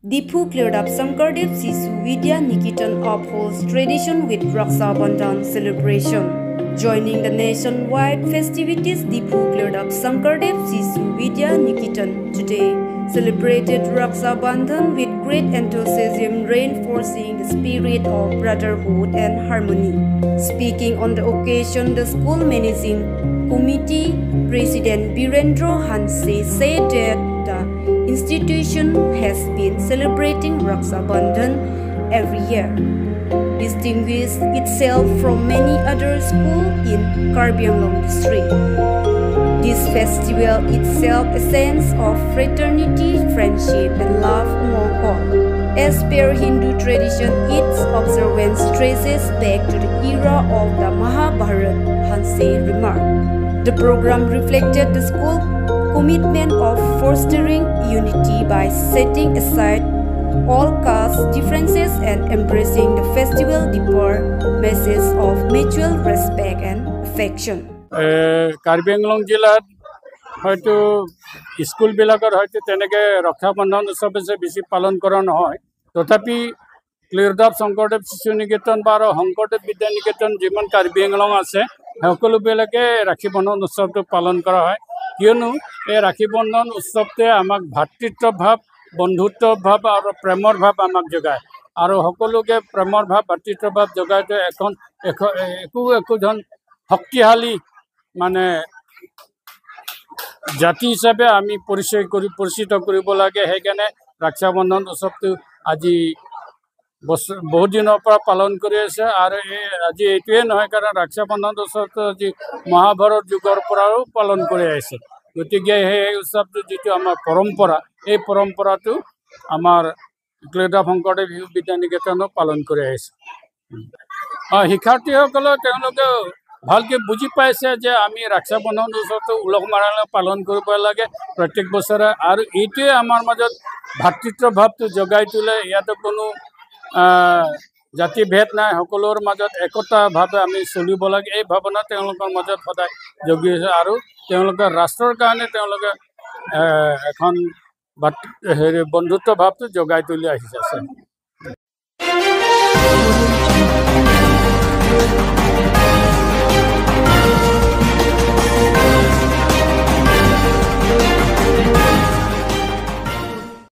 Diphu Cleared Up Sankardev Sishu Vidya Niketan upholds tradition with Raksha Bandhan celebration. Joining the nationwide festivities, Diphu Cleared Up Sankardev Sishu Vidya Niketan today celebrated Raksha Bandhan with great enthusiasm, reinforcing the spirit of brotherhood and harmony. Speaking on the occasion, the school managing committee president Birendra Hanse said that the institution has been celebrating Raksha Bandhan every year, distinguished itself from many other schools in Karbi Anglong district. This festival itself a sense of fraternity, friendship and love among all. As per Hindu tradition, its observance traces back to the era of the Mahabharata, Hanse remarked. The program reflected the school commitment of fostering unity by setting aside all caste differences and embracing the festival deeper message of mutual respect and affection. Karbi Anglong জিলাত হয়তো স্কুলবিলাকত হয়তো তেনেকৈ ৰক্ষাবন্ধন উৎসৱ বেছি পালন কৰা নহয়, তথাপি ক্লিয়ৰদাপ শংকৰদেৱ শিশু নিকেতন বা আৰু শংকৰদেৱ বিদ্যা নিকেতন যিমান কাৰ্বি আংলং আছে সকলোবিলাকে ৰাখী বন্ধন উৎসৱটো পালন কৰা হয়। কিয়নো এই ৰাখী বন্ধন উৎসৱটোৱে আমাক ভাতৃত্ব ভাৱ, বন্ধুত্ব ভাৱ আৰু প্ৰেমৰ ভাৱ আমাক যোগায় আৰু সকলোকে প্ৰেমৰ ভাৱ, ভাতৃত্ব ভাৱ যোগাই এখন একো একোজন শক্তিশালী মানে জাতি হিচাপে আমি পৰিচয় কৰি পৰিচিত কৰিব লাগে। সেইকাৰণে ৰক্ষাবন্ধন উৎসৱটো আজি বছৰ বহুত দিনৰ পৰা পালন কৰি আছে আৰু এই আজি এইটোৱে নহয়, কাৰণ ৰক্ষাবন্ধন উৎসৱটো আজি মহাভাৰত যুগৰ পৰাও পালন কৰি আহিছে। গতিকে সেই উৎসৱটো যিটো আমাৰ পৰম্পৰা, এই পৰম্পৰাটো আমাৰ ক্লেদা শংকৰদেৱ শিশু বিদ্যা নিকেতনো পালন কৰি আহিছে। শিক্ষাৰ্থীসকলে তেওঁলোকে ভালকৈ বুজি পাইছে যে আমি ৰক্ষাবন্ধন উৎসৱটো উলহ মালহেৰে পালন কৰিব লাগে প্ৰত্যেক বছৰে আৰু এইটোৱে আমাৰ মাজত ভাতৃত্ব ভাৱটো জগাই তোলে। ইয়াতে কোনো জাতিভেদ নাই, সকলোৰে মাজত একতাভাৱে আমি চলিব লাগে। এই ভাৱনা তেওঁলোকৰ মাজত সদায় জগি আছে আৰু তেওঁলোকে ৰাষ্ট্ৰৰ কাৰণে তেওঁলোকে এখন হেৰি বন্ধুত্ব ভাৱটো জগাই তুলি আহিছে।